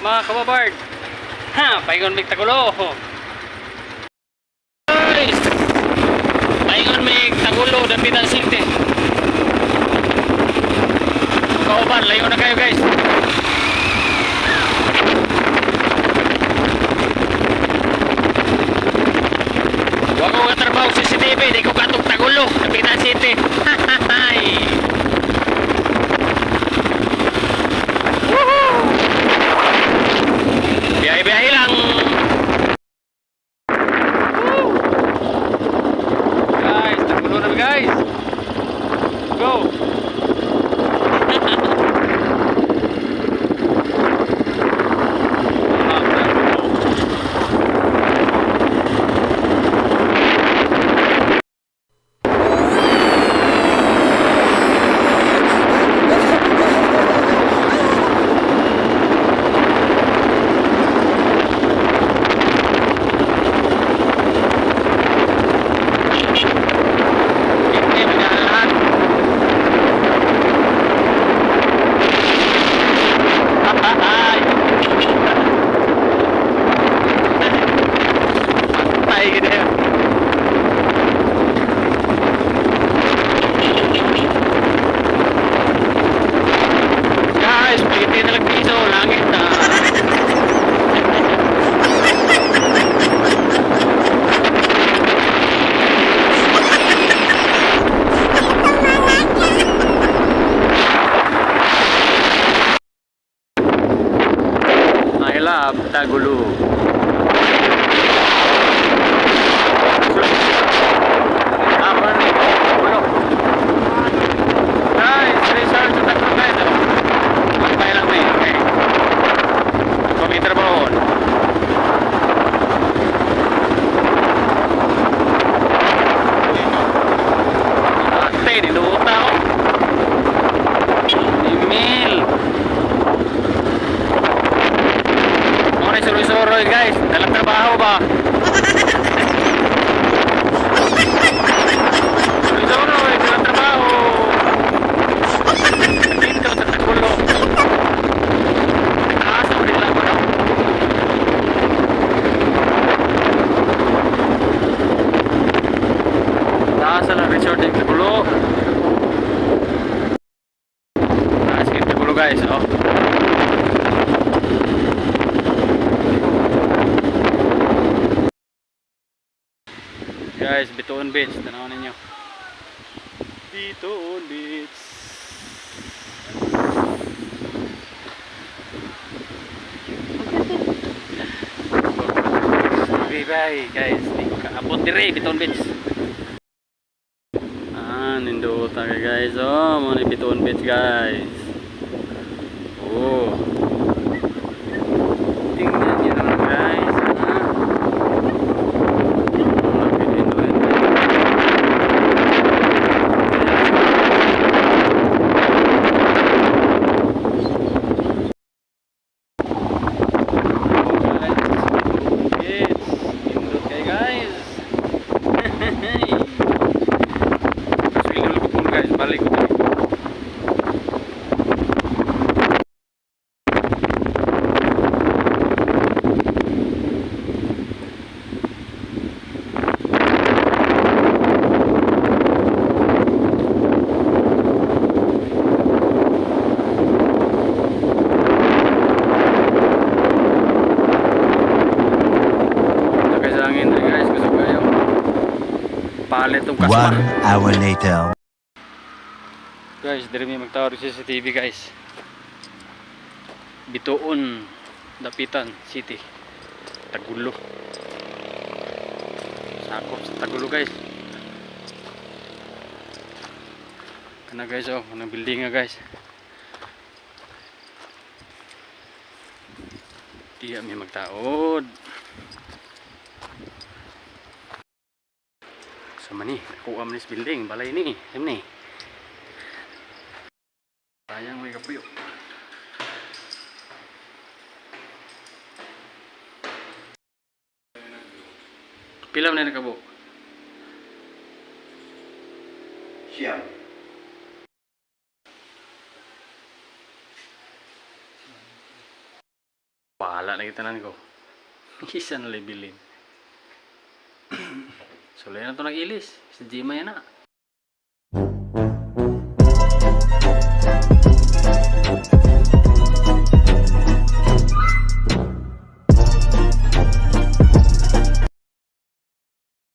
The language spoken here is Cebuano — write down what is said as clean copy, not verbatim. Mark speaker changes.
Speaker 1: Mga kababard. Ha, paingon mig Tagulo. Guys, paingon mig Tagulo, Dapitan City. Kauban, layo na kayo, guys. Wa ko katrabaho sa CCTV, di ko katong Tagulo, Dapitan City. Hay. Woohoo! Biyahe-biyahe lang. Woo! Guys, Tagulo na, guys. Go. Hindi, nag-aalahan. Ay! Patay ka na. Guys, pagiti na lang piso, langit na. I love Tagulo. Ah, burning. Tagulo. Guys, resort sa Tagulo, guys. Oh. Magpay lang may, okay. Kumitrabaho. Ate, niluta oh. Emil. Mga suroy-suroy, guys. Dalang trabaho ba? Suroy-suroy, dalang trabaho. Dito sa Tagulo. Taas ang nila ko, no? Taas ang resort ng Tagulo. Taas ng Tagulo, guys, oh. Guys, Bitoon Beach, tanawan ninyo. Bitoon Beach. Bye bye, guys, di ko kaabot dire Bitoon Beach. Ah, nindota ka, guys. Oh, mo ni Bitoon Beach, guys. Oh. Tingnan niyo naman, guys. Ah. Lapit nindot. Guys, Beach. Nindot kayo, guys. Swing ko po, guys, balik ko. Guys, hangin na, guys, gusto kayo. Palit tong kasma.
Speaker 2: One hour later.
Speaker 1: Guys, diri mi magtawag CCTV, guys. Bitoon, Dapitan City. Tagulo. Sakop sa Tagulo, guys. Kana, guys, oh, kanang building nga, guys. Diya mi magtaod. Sa mani, nakuha man is building, balay ni, sim ni. Sayang may kapuyo. Pila man na nakabuk?
Speaker 2: Siyam.
Speaker 1: Bahala na kita ko. Isa na libilin. Sulay na to nag-ilis. Si Jima yan na.